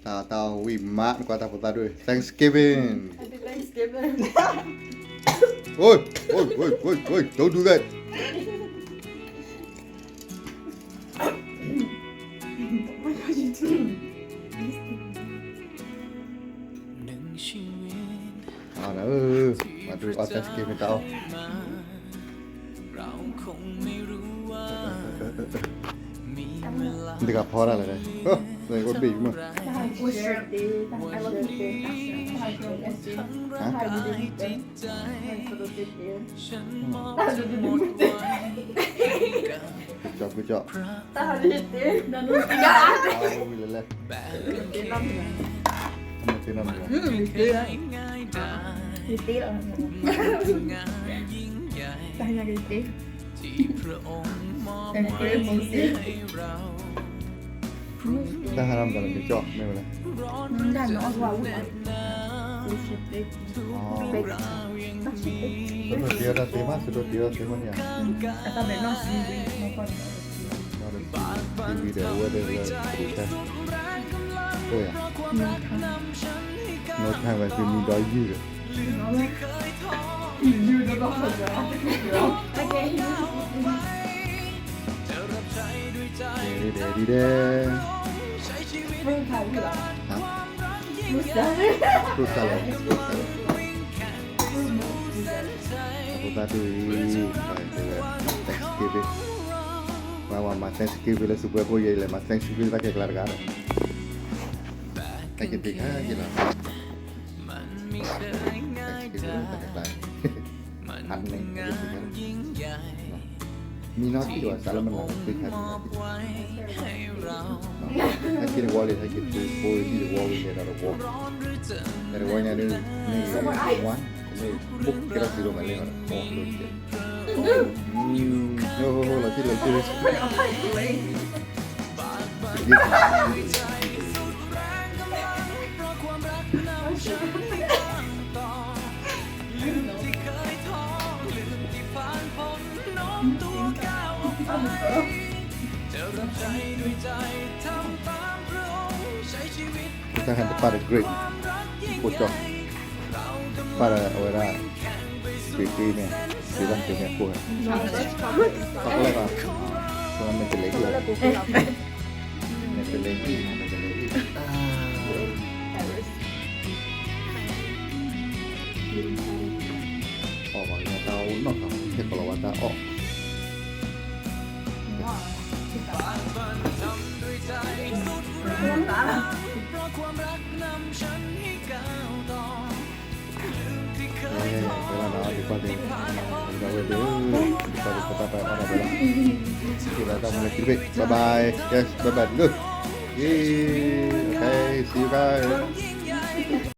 တၢ်တၢ်ဝံၣ်မး နကွၢ်တၢ်ဖိသၣ်ဒိၣ် Thanksgiving. Happy Thanksgiving. Oi, oi, oi, oi, oi, don't do that. What are you doing? အၢ မၤဒုးအီၣ် Thanksgiving တၢ်အီၣ် နတဂၤဖီဒၣ်လဲၣ်, အိၣ်ဘ့ၣ်မး, ကကၠီ ကကၠီ တၢ်ဟးလၢယတ့ ဝံၤလဲၣ်လဲၣ်, မ့ၢ်တ့နီတမံၤဘၣ်, ယတ့လီၤ, တၢ်ဟးလၢယတ့, တၢ်ဟးလၢမတၤလဲၣ် ကကၠီ မ့ၢ်ဝဲလဲၣ်, တၢ်ဟးလၢမတၤလဲၣ် ကကၠီ မ့ၢ်ဝဲလဲၣ်, စဒိးတ့အီၣ်တၢ်သ့မး စဒိးတ့အီၣ်တၢ်သ့မးန့ၣ်ဧါ, နီၢ်ဒီးစံးဝံၤဒီး အဝဲဒီးလၢပူၤတၢ်, အိၣ်ယၤ, နီၢ်ထၢၣ်ဝဲသုမံဒီးယုၢ်ဒီး, ယုၢ်ဒီးဘၣ်ဃးဒီး ဒ်ဒဲဒ်ဒဲ, ဟါ, fruit salad, fruit salad, အဖိသၣ်ဒိၣ်အံၤ Thanksgiving, ပှၤမၤ Thanksgiving လၢစုပှဲၤဖိယဲၢ်လဲၤမၤ Thanksgiving တၢ်ခဲကျါတဂၤဒီး, တၢ်က့ၤတ့ခါက့ၤလီၤ, Thanksgiving တၢ်ခဲကျါ, ဟါန့ၣ် တၢ်က့ၤတ့ခါ မံနီၤထံၣ်ဝဲစးလၢမနုၤသ့ၣ်ခါန့ၣ်, ဟဲက့ၤတဝီလံ ဟဲက့ၤတဝီလံ တဝီဝံၤလဲၤဒီးတဝီ, လဲၤတဝီညါဒ် မ့ၢ်ဝါ မ့ၢ်ဘိၣ်ကဲထီၣ်စံးရိၤမးလံဒီး တဝီလၢကဲ, လီၤထံၣ်လၢက့ၤ တၢ်ဟဲတပာ်ဒီး grape ဖိကၠီ, ပာ်ဒီးအဝဲဒၣ် grape န့ၣ်, သ့တၢ်မ့ၢ်အခိၣ်, ပာ်ကလဲၣ်ဘၣ်, မ့ၢ်တလဲၤဟံၣ်, မ့ၢ်တလဲၤဟံၣ်, မ့ၢ်တလဲၤဟံၣ်, အီၣ်ဘၣ်ကညီတၢ်အီၣ်နီၢ်သး ဟဲကလီၤဝဲတၢ်အီၣ် ဝဲလီၤနီၤ ဒ်ပှၤသ့ၣ် ဒ်ပှၤသ့ၣ် ပတၢ်ပာ်အီၣ်တၢ်ဝဲလီၤ, က့ၤလီၤတၢ်မူလၢခံတဘ့ၣ်, bye bye, yes, bye bye, good, yay, okay, see you guys.